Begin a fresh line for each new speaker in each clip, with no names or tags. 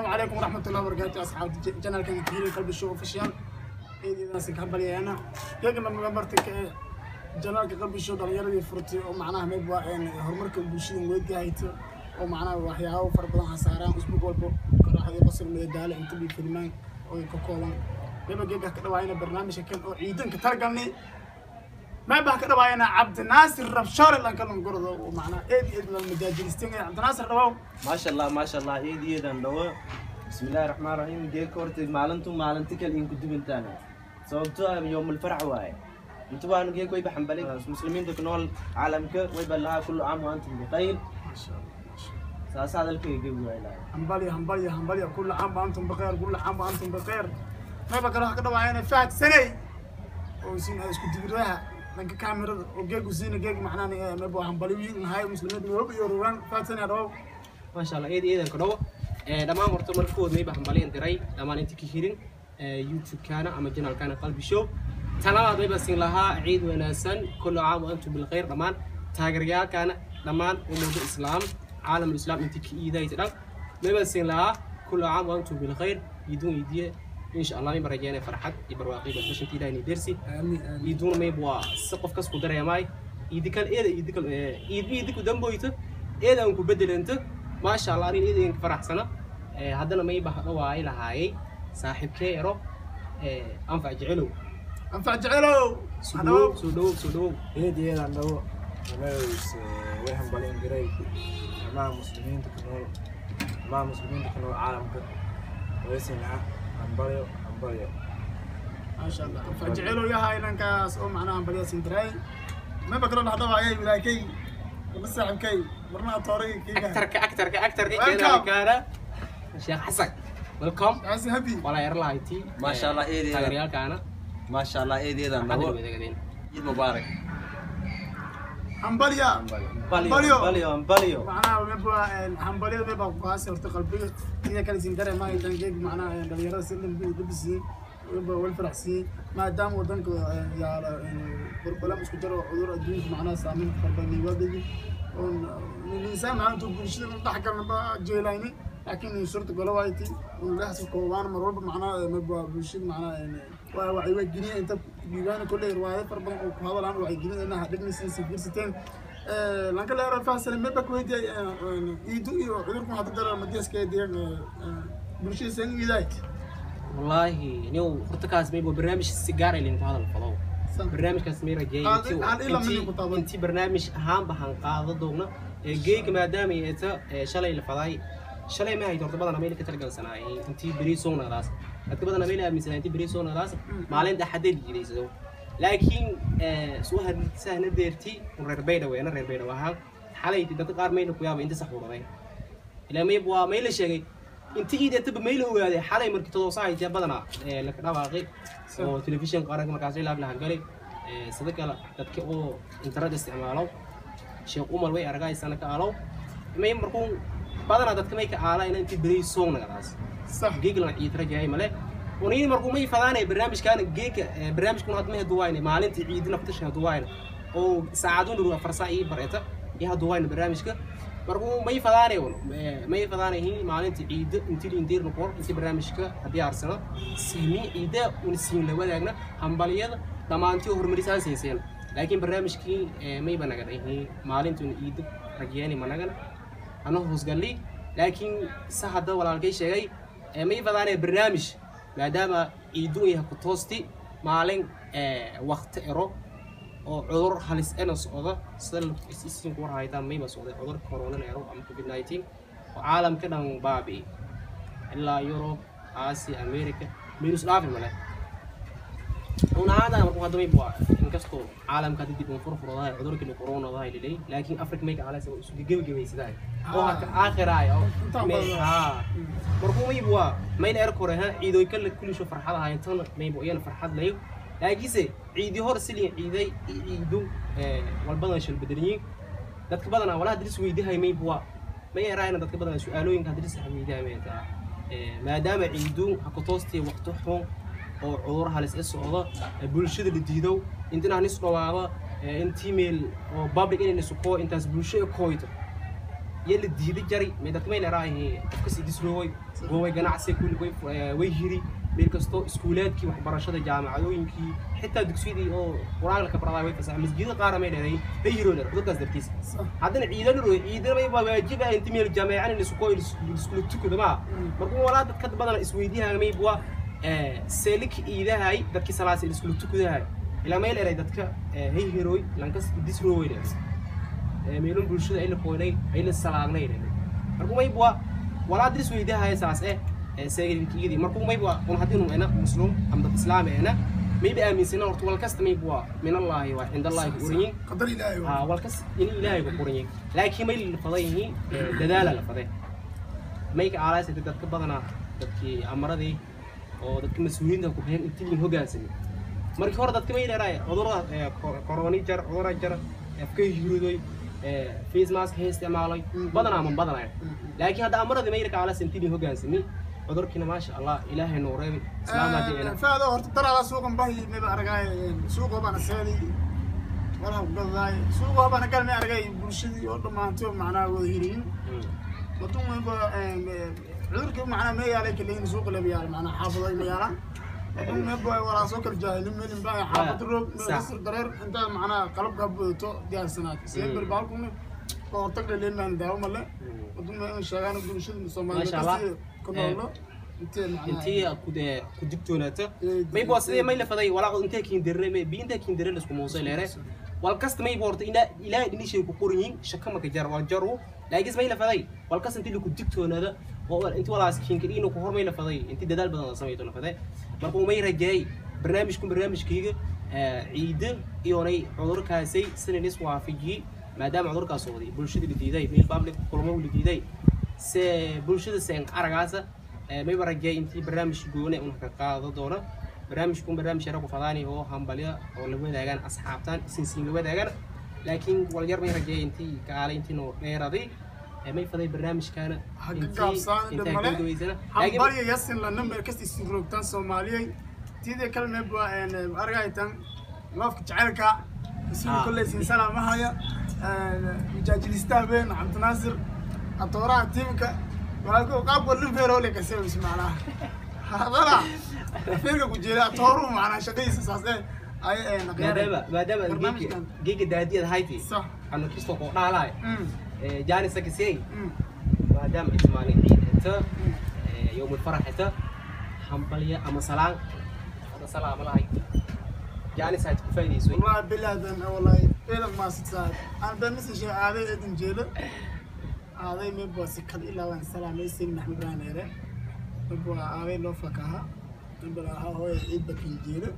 Assalaamu calaykum waraxmatullahi wabarakaatu, asxaabta channelkan Kiiri Qalbi Show Official. Eedeedaasi ka hambalyaana geega marti ka channelka Qalbi Show, dhalinyaradii furtay oo macnaha mid waa horumarka bulshada weydii oo macnaha waxyaabo fara badan hasaaraan usbuuc walbo, qaraaxadii, qosol, madadaalo, inta bi filmaan oo ka kooban. Mayba geega ka dhawaayna barnaamijka kan oo ciidanka talagalnay. Mayba ka dhawaayna Cabdinaasir Rabshaare lankalan gordo oo macnaha eed eed la madaajilisten. Cabdinaasir, dhawow.
Maasha Allah, maasha Allah, eed iyadan dhawo. Bismillahi raxmaan raxiim. Geedka horta maalintu maalinti kale inku duwantaana, sababtoo ah yowmul farax waaye. Inta waanu geek wayba xambalay muslimiinta ku nool caalamka, wayba lahaa kullu caam wa antum bikhayr.
Maasha Allah.
Saas hadalkayga geeg waay lahaa.
Hambalyo, hambalyo, hambalyo. Kullu caam wa antum bikhair, kullu caam wa antum bikhair. Mayba kale waxa ka dhawaayana Fahad Sanay oo siin isku dibiraha dhanka kaamirada oo geegu siina geeg macnaha mayba hambalyoyin nahay muslimiinta walba iyo rugaan. Fahad Sanay, dhawow.
Maasha Allah, eed eedan ku dhawo. Dhammaan horta markood mayba hambalyan diray dhammaan inta ka hirin YouTube-kaana ama channelkaana Qalbi Show. Talabaad, mayba siin lahaa ciid wanaagsan, kullu caam wa antum bilkhayr, dhammaan taageerayaalkaana, dhammaan ummadda islaam, caalamul islaam inta ka iidayta dhan mayba siin lahaa kullu caam wa antum bilkhayr. Iiduun iidiye insha Allah mayba rajeynaya farxad iyo barwaaqi basbashinta Ilaahay ni dersi.
Aamiin, aamiin.
Iiduun mayba waa si qof kas ku dareemay iidikal eeda iidikal iid iidiku damboyto eeda aan ku bedelanta. Maasha Allah, arin eeda ka faraxsana. Haddana mayba dhawaay lahaayay saaxiibkee ero Anfac Jecelow.
Anfac Jecelow.
Soo dhawow, soo dhawow, soo dhawow.
Eed iyadan dhawo. Walaalows, way hambalin diray dhammaan muslimiinta ku nool, dhammaan muslimiinta ku nool caalamka. Waysin lahaa hambalyo, hambalyo.
Maasha Allah, Anfac Jecelow yahay dhankaas oo macnaha hambalyo siin diray. Mayba kaloo dhex dhawaayay wilaakay marna saaxiibkay marna atooray kayga.
Actorka, actorka, actorka.
Welcome.
Keenaakaana Sheekh Xasan, welcome.
Xasan Habi.
Walaa yar lahayti.
Maasha Allah, eed eedan.
Taageerayaalkaana
Maasha Allah, eed iyadan
farxadda
dhawo.
wadagadeen.
Ciid mubaarak.
Hambalya.
Hambalyo, hambalyo, hambalyo.
Macnaha mayba hambalyada mayba ku kaasi horta qalbiga sida kale siin dareemayo dhankeeg macnaha dhalinyarada si dambisiin mayba wal faraxsiin, maadaama wadanka yaala barbalam isku jaro cudur adduunka macnaha saameyn fara badan waadegi oon miisaan macnaha intuu bulshada dhex galna ba jeelayni, laakiin suurta golo wayti un dhexsa koobaan mar walba macnaha mayba bulshada macnaha waa wacyigelin inta dhiibaana kolley riwaayado fara badan oo ku hadalaan wacyigelin inaha dhegmaysiin si fiirsateen lanka leero faasale. Mayba ku weydiiyay iidu iyo cudurku hadda dara madiyaska bulshada san iidaayt.
Wallaahi niw horta kaas mayba barnaamij si gaar ah linku hadal fado. Barnaamijkaas may rajeeyay
Aan ilaa midna ku taaban.
Intii barnaamij ahaan baxan qaado doona geeyga, maadaama ay ta shalay la faday, shalay ma hayto. Horta badan ameyla ka talagalsanaay intii beri soo naqdaas, dadka badan ameyla aaminsanaa intii beri soo naqdaas maalinta xadeed jiidaysado, laakiin soo sahna deerti reer Baydhabo weena reer Baydhabo ahaan xalay dadka qaar mayna ku yaaba inta saxuuraday ilaa may waa may la sheegay inta iidataba may la ogaaday xalay markii toddoba badanaa laka dhawaaqay oo telefishin qaranka markaas ilaa la galay. Sida kale dadka oo internet isticmaalo, Sheekh Umar way argaysana ka alo may markuu badanaa dadka may ka aala in intii beri soo nagadaas geeglan ciid rajaay male unii markuu may fadaanay barnaamijkan geega. Barnaamijkuna hadda may haduwaayna maalintii ciid naftasha haduwaayna oo saacadun dhuru 4 saac ii bareeta iyo haduwaayna barnaamijka markuu may fadaanay un may fadaanay maalintii ciid intii intiirna qor intii barnaamijka haddii arsano sihmi ciida un siin la wadaagna hambaliyada dhammaantii horumarisaan siiseen, laakiin barnaamijkii mayba naga dhahin maalintuun ciid rajayaani managana ana hoosgalli. Laakiin sa hadda walaalkay sheegay may fadaanay barnaamij maadaama ciidun yahay ku toosti maalin waqti ero oo cudur halis ena socda, sida isin ku warhaytaan mayba socday cudur corona ero ama COVID-19 oo caalamka dhan baabi'i ilaa Yurub, Aasiya, America meelus dhaafi male. Run ahaantaan markuu hadda mayba waa inkastoo caalamka hadda dib uun furfuradahay cudurkii coronadahay lilay, laakiin Africa mayka calaysa isu gebagabaysaday oo haka aakhiraay oo
Intaan badan.
Haa, markuu mayba waa mayna erka hore ha ciidoy kale kulisho farxad ahayn tan mayba iyana farxad layo, laakiinse ciidi hor silin ciiday ciidu walbadan shil bedeliyin dadka badanaa walaa diris weydihay mayba waa may eraayna dadka badanaa su-aalooyinka diris ah weydihay may taa maadaama ciidu ha ku toostay waqti xun oo cudur halis i socdo, bulshada la diido intina hanis dhawaado intii meel oo public inay isu koo intaas bulsho kooyto. يلي diiday jari may dadka may leeyahay qofka sidis rooway gooway ganacsi kulli way hiri meel kasto iskuulaadkii waxbarashada jaamacadooyinkii xitaa dugsiyadii oo quraanka ka baraday way fasax masjidada qaar may leeyahay way hiro leer cudurkaas dartiis haddana ciidan roo ciidan may waa waajib ah inta meel jaamacan la isku isku tukado ma markuu walaa dadka badan isweydiinaya may bua seelik iidahay dadkii salaas isku tukudahay ilaa may leeyahay dadka hay hirooy lankas idis rooway meelun bulshada ay la qoynay ay la salaagnay markuu may bua walaa diris weydiinaya saas seeginkiyadii markuu may bua un hadii uu ana muslim am dad islaam ana may ba aaminsan horta wal kasta may bua min Allah wa inda Allah quriyin
qadar ilaahi
ha wal kas in ilaahi quriyin laakiin may la fadayni dadaal la faday may ka aalaas dadka badana dadkii amaradii oo dadka mas'uuliyiinta ku bixin intii hogaansan markii hore dadka may leeyahay cudurada corona jar cudurada jar afka hiruday face mask hay isticmaalay badanaa ma badanaa laakiin hadda amaradii may ka aalaas intii hogaansan cudurkiina ma sha Allah ilaahay noo reebay islaamadeena
faado horta darada suuqan bahi ma aragay suuqa baan seedi walaha gaday suuqa baan galmay aragay bulshadii oo dhamaantay macnaha wada hiriin wadun weyn cudurkii macnaha ma yaalay kaliin suuqa la yaal macnaha xaafaday ma yaalan wadun weyn baa wala soo kal jaahilin meel baa xaafad roob sir dareer inta macnaha qalabka buuto diyaarsanaad seebar baalkuna ka hortag leemaan daawo male wadun weyn sheegaan bulshada Soomaaliyeed ku nool
intii ku digtoonaata may baa sidee may la faday walaa intee kiin dirnay may biinta kiin dirnay isku moosay leere wal kasta may boorto ina ilaa dhinishay ku qorin shaka ma ka jar wal jaru laakiin may la faday wal kasta intii ku digtoonaada oo intii walaas kiin kadiino ku hor may la faday intii dadaal badan sameeyay la faday markuu may rajeey barnaamijku barnaamijkayga ciid iyoonay cudurkaasay sananis waafajiyay maadaama cudurkaas soo waday bulshada la diiday meel public kulamo la diiday se bulshada seen aragaasa may barajeey intii barnaamij goone uu ka qaado doono barnaamijku barnaamij yar ku fadaani oo hambalya oo la wadaagaan asxaabtan sinsiin la wadaagaan laakiin wal yar may rajeey intii kaalay intii noo dheeraday may faday barnaamijkaana
gaabsaan dhamale hambalya yasin la number kasta isu roogtaan Soomaaliyeed tidii kale may baa aragaytan lafka jacaylka isuu kulay sin salaamahaya mujaajilista been Cabdi Naasir atooraha tiimka walaalku qaab walin feero le kasoo ismacnaa hadana feerka ku jira atooru macna shaqadiisa saasee ay
maadaama geega daadiyada hayti
sax
anu kisto ko dhaalay jaanis kasii maadaama ismaani ciid inta يوم الفرح inta hambalya ama salaan hada salaam lahay jaanis ay ku faa'iideyso
wallahi bilaadan wallahi eedan ma sidsaad aan been sii aaday eedan jeelo aaday ma boos kal ilaa waan salaamaysin Maxamed Raaneere ma aaday loo fakaha in balaha hooy ciid bakin jeelo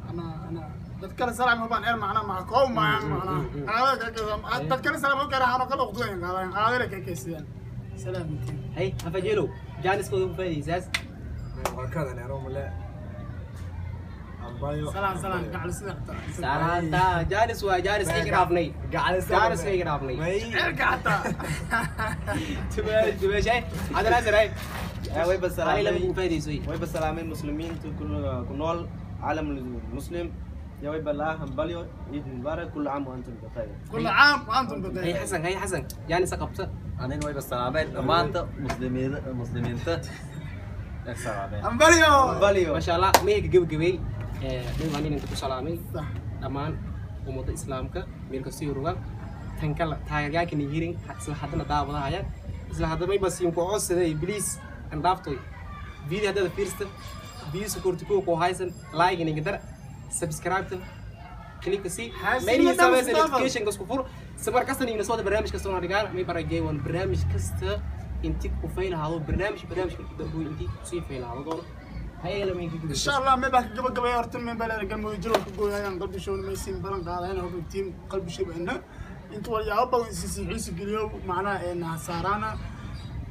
ana dad kale salaam baan eer macna ma koow ma macna aaday ka dad kale salaam oo kale hano kala waqtiga qaadan aaday la kaysiyan salaamtiin
hay hafajeelo jaanis kooda ku faa'iideysaas
warkadan eero male
سلام سلام قاعد سنة
سلام تا جالس وجالس يقرافني جالس يقرافني
ارجع حتى
تبى شيء هذا نازل هاي
way بس
علي لما فايديسوي
way بس المسلمين كل عالم المسلم يا وي بالله همبليو عيد مبارك كل عام وانتم بخير
كل عام وانتم بخير
هي حسن هي حسن يعني سقبت
انا way بس سلامين maanta muslimiinta salaameen
همبليو
همبليو
ما شاء الله ما هيك gabagabay ee inta ku salaamay dhammaan ummadda islaamka meel kasta oo tan kale taageeryaanka nihirin isla haddana daawadahaya isla haddana may basiin ku codsaday please and dhaaftoy video hadda fiirsta video support ku haysan like inaga dar subscribe click si many service notification kasku fur samar kasta inuu soo barnaamij kasta oo dhigaan may barajay wan barnaamij kasta intii ku faylahaado barnaamij ku dambeeyo intii ku sii faylahaado doono
إن شاء الله ما باك قبل قبل يرتم من بلا رجال موجود وكجوي هاي قلب شو ما يسين بلن قاعدين هو تيم قلب شيء بيننا أنتوا يا أبا سيسي عيسى اليوم معنا إن سارانا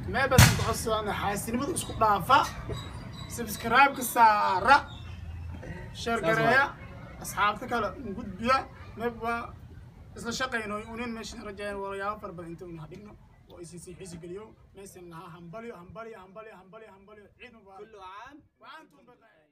ما بس نتعصب أنا حاسين بدو اسكت ضعفة سبسكرايب كسارة شير قرية أصحابك هلا نقول بيا نبغى إذا شقينا يقولون ماشي رجعنا ورا يا أفر بنتو نحبنا وإسيسي عيسى اليوم ما يسين همبلي همبلي همبلي همبلي همبلي عيد مبارك
كل عام
وأنتم بخير.